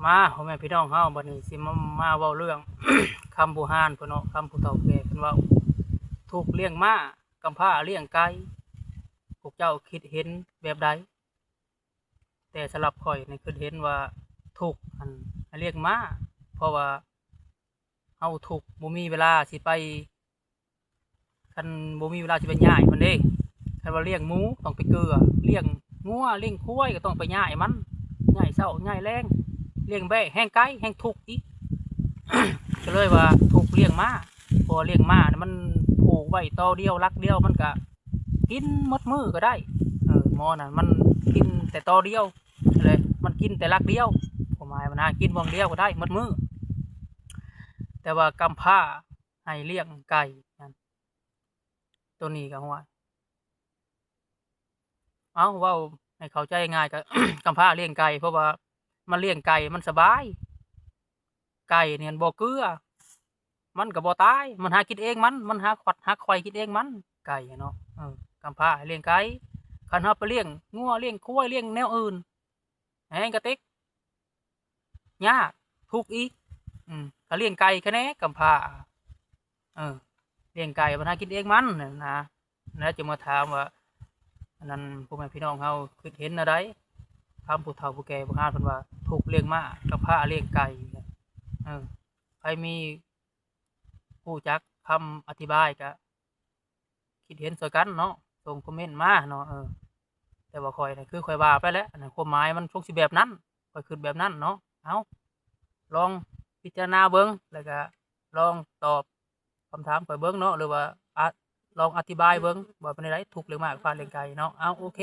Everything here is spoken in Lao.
ມາ ພໍ່ແມ່ພີ່ນ້ອງເຮົາ ບັດນີ້ຊິມາ ມາເວົ້າເລື່ອງ ຄຳບູຮານເພິ່ນເນາະ ຄຳຜູ້ເຖົ້າແກ່ເພິ່ນເວົ້າ ທຸກລ້ຽງມ້າ ກຳພ້າລ້ຽງໄກ່ ພວກເຈົ້າຄິດເຫັນແບບໃດ? ແຕ່ສຳລັບຂ້ອຍນີ້ ຄິດເຫັນວ່າທຸກ ອັນ ໃຫ້ລ້ຽງມ້າ ເພາະວ່າ ເຮົາທຸກ ບໍ່ມີເວລາຊິໄປ ຄັນບໍ່ມີເວລາຊິໄປຍ້າຍມັນເດ້ ຄັນວ່າລ້ຽງໝູຕ້ອງໄປເກືອ ລ້ຽງງົວລ້ຽງຄວາຍກໍຕ້ອງໄປຍ້າຍມັນ ຍ້າຍເຊົ້າຍ້າຍແລງ ລ້ຽງແບ້ແຮງໄກແຮງທຸກອີກ ກໍເລີຍວ່າທຸກລ້ຽງມ້າ ເພາະວ່າລ້ຽງມ້ານະ ມັນຜູກໄວ້ຕໍດຽວຫຼັກດຽວ ມັນກະກິນໝົດມື້ກໍໄດ້ ເອີ ໝໍນະ ມັນກິນແຕ່ຕໍດຽວ ແລະ ມັນກິນແຕ່ຫຼັກດຽວ ຄວາມໝາຍມັນຫາກິນບ່ອນດຽວກໍໄດ້ໝົດມື້ ແຕ່ວ່າກຳພ້າໃຫ້ລ້ຽງໄກ່ນັ້ນ ໂຕນີ້ກໍ ຫ້ວຍ ເອົ້າ ເວົ້າໃຫ້ເຂົ້າໃຈງ່າຍກໍ ກຳພ້າລ້ຽງໄກ່ ເພາະວ່າມັນລ້ຽງໄກ່ມັນສະບາຍ ໄກ່ນີ້ມັນບໍ່ເກືອ ມັນກໍບໍ່ຕາຍ ມັນຫາກິນເອງມັນ ມັນຫາຂວັດຫາໄຂ່ກິນເອງມັນ ໄກ່ເນາະ ເອີ ກຳພ້າໃຫ້ລ້ຽງໄກ່ ຄັນເຮົາໄປລ້ຽງງົວລ້ຽງຄວາຍລ້ຽງແນວອື່ນ ແຮງກະຕິກ ຍາກ ທຸກອີກ ອືມ ກະລ້ຽງໄກ່ແຄ່ແນ່ ກຳພ້າ ເອີ ລ້ຽງໄກ່ມັນຫາກິນເອງມັນຫັ້ນນະ ແລ້ວຈຶ່ງມາຖາມວ່າ ອັນນັ້ນ ພໍ່ແມ່ພີ່ນ້ອງເຮົາຄິດເຫັນແນວໃດ? ຄຳຜູ້ເຖົ້າຜູ້ແກ່ບູຮານເພິ່ນວ່າ ທຸກລ້ຽງມ້າ ກຳພ້າລ້ຽງໄກ່ ເອີ ໃຜມີຮູ້ຈັກຄຳອະທິບາຍກະ ຄິດເຫັນຊ່ອຍກັນເນາະ ສົ່ງຄອມເມັນມາເນາະ ເອີ ແຕ່ວ່າຂ້ອຍນະ ຄືຂ້ອຍວ່າໄປແຫຼະ ອັນນັ້ນຄວາມໝາຍມັນຄົງຊິແບບນັ້ນ ຂ້ອຍຄິດແບບນັ້ນເນາະ ເອົາ ລອງພິຈາລະນາເບິ່ງ ແລ້ວກະລອງຕອບຄຳຖາມຂ້ອຍເບິ່ງເນາະ ຫຼືວ່າ ອະ ລອງອະທິບາຍເບິ່ງວ່າເປັນແນວໃດ ທຸກລ້ຽງມ້າ ກຳພ້າລ້ຽງໄກ່ເນາະ ເອົາ ໂອເຄ.